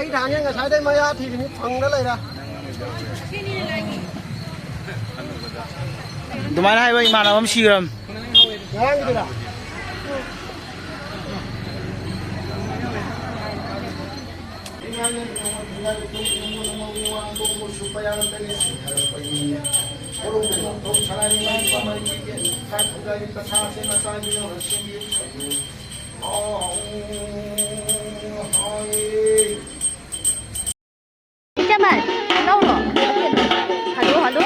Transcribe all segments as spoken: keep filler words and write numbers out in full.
ꯑꯩ ꯊꯥꯡꯉꯦ, ꯉꯁꯥꯏꯗꯩ ꯃꯌꯥ ꯊꯤꯔꯤꯅꯤ, ꯐꯪꯗ ꯂꯩꯔꯦ꯫ ꯑꯗꯨꯃꯥꯏꯅ ꯍꯥꯏꯕ ꯏꯃꯥꯟꯅꯕ ꯑꯃ ꯁꯤꯈ꯭ꯔꯕꯅꯤ꯫ ꯉꯔꯥꯡꯒꯤꯗꯨꯔꯥ? ꯏꯆꯦꯃ, ꯂꯧꯔꯣ꯫ Hello, hello.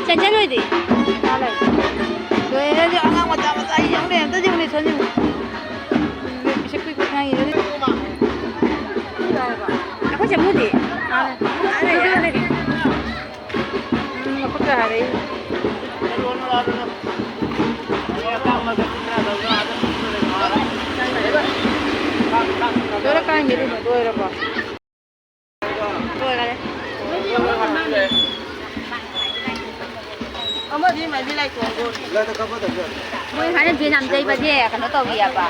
ꯆꯟꯆꯟ ꯍꯣꯏꯗꯤ? ꯃꯥ ꯂꯩ꯫ ꯂꯣꯏꯔꯦ, ꯑꯉꯥꯡ ꯃꯆꯥ ꯃꯆꯥ ꯌꯦꯡꯉꯨꯅꯦ, ꯑꯝꯇ ꯌꯦꯡꯉꯨꯅꯦ, ꯁꯣꯟ ꯌꯦꯡꯉꯨ꯫ ꯄꯤꯁꯛ ꯄꯤꯛꯄ ꯑꯉꯥꯡ ꯌꯦꯡꯉꯨꯅꯦ꯫ ꯑꯩꯈꯣꯏ ꯆꯃꯨꯗꯤ? ꯑꯥ ꯂꯩ, ꯑꯥ ꯂꯩ꯫ ꯎꯝ, ꯃꯈꯨꯠꯀ ꯍꯥꯏꯔꯛꯏ꯫ ꯂꯣꯏꯔ ꯀꯥꯏ ꯃꯦꯠꯂꯤꯅꯣ? ꯂꯣꯏꯔꯕꯣ? ꯂꯣꯏꯔꯦ꯫ ꯑꯃꯗꯤ ꯃꯥꯏꯕꯤ ꯂꯥꯏ ꯇꯣꯡꯗꯣꯔꯤ꯫ ꯃꯣꯏ ꯍꯥꯏꯅ ꯖꯦꯟ ꯌꯥꯝ ꯆꯩꯕꯁꯦ ꯀꯩꯅꯣ ꯇꯧꯔꯤꯑꯕ꯫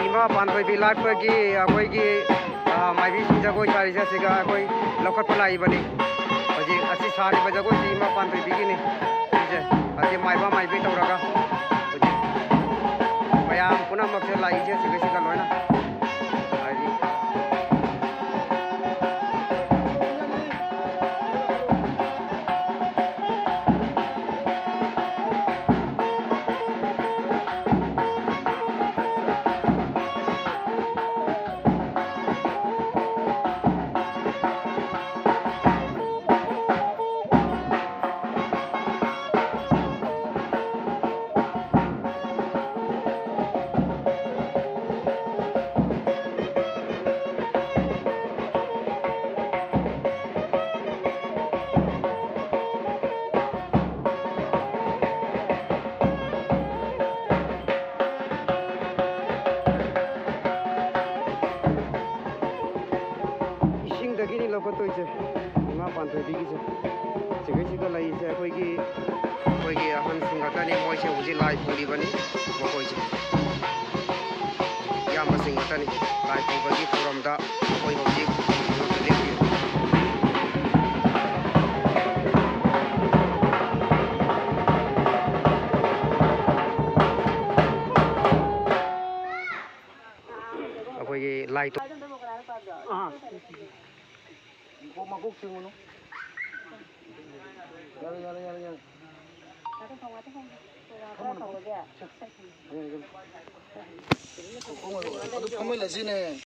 ꯏꯃꯥ ꯄꯥꯟꯊꯣꯏꯕꯤ ꯂꯥꯠꯄꯒꯤ ꯑꯩꯈꯣꯏꯒꯤ, ꯑ, ꯃꯥꯏꯕꯤꯁꯤꯡ ꯖꯒꯣꯏ ꯁꯥꯔꯤꯁꯦ ꯑꯁꯤꯒ ꯑꯩꯈꯣꯏ ꯂꯧꯈꯠꯄ ꯂꯥꯛꯏꯕꯅꯤ꯫ ꯍꯧꯖꯤꯛ ꯑꯁꯤ ꯁꯥꯔꯤꯕ ꯖꯒꯣꯏꯁꯤ ꯏꯃꯥ ꯄꯥꯟꯊꯣꯏꯕꯤꯒꯤꯅꯤ꯫ ꯁꯤꯁꯦ ꯍꯧꯖꯤꯛ ꯃꯥꯏꯕ ꯃꯥꯏꯕꯤ ꯇꯧꯔꯒ ꯍꯧꯖꯤꯛ ꯃꯌꯥꯝ ꯄꯨꯝꯅꯃꯛꯁꯦ ꯂꯥꯛꯏꯁꯦ ꯑꯁꯤꯒ ꯑꯁꯤꯒ ꯂꯣꯏꯅ ꯍꯥꯏꯗꯤ ꯂꯧꯈꯠꯇꯣꯏꯁꯦ ꯏꯃꯥ ꯄꯥꯟꯊꯣꯏꯕꯤꯒꯤꯁꯦ꯫ ꯁꯤꯒꯩꯁꯤꯗ ꯂꯩꯔꯤꯁꯦ ꯑꯩꯈꯣꯏꯒꯤ, ꯑꯩꯈꯣꯏꯒꯤ ꯑꯍꯟꯁꯤꯡ ꯉꯥꯛꯇꯅꯤ꯫ ꯃꯣꯏꯁꯦ ꯍꯧꯖꯤꯛ ꯂꯥꯏ ꯄꯨꯔꯤꯕꯅꯤ꯫ ꯃꯈꯣꯏꯁꯦ ꯏꯌꯥꯝꯕꯁꯤꯡ ꯉꯥꯛꯇꯅꯤ꯫ ꯂꯥꯏ ꯄꯨꯕꯒꯤ ꯊꯧꯔꯝꯗ ꯃꯈꯣꯏ ꯍꯧꯖꯤꯛ ꯂꯦꯞꯄꯤꯕꯅꯤ꯫ ꯑꯩꯈꯣꯏꯒꯤ ꯂꯥꯏ ꯇꯣ- ꯑꯥ꯫ ꯃꯀꯣꯛ, ꯃꯀꯣꯛ ꯆꯤꯡꯉꯨꯅꯨ꯫ ꯌꯥꯔꯦ, ꯌꯥꯔꯦ, ꯌꯥꯔꯦ, ꯌꯥꯔꯦ꯫ ꯐꯝꯃꯨꯅꯨ, ꯐꯝꯃꯨꯅꯨ꯫ ꯁꯦ꯫ ꯌꯥꯔꯦ, ꯌꯥꯔꯦ꯫ ꯃꯀꯣꯛ ꯑꯣꯏꯔꯣ꯫ ꯑꯗꯨ ꯐꯝꯃꯜꯂꯁꯤꯅꯦ꯫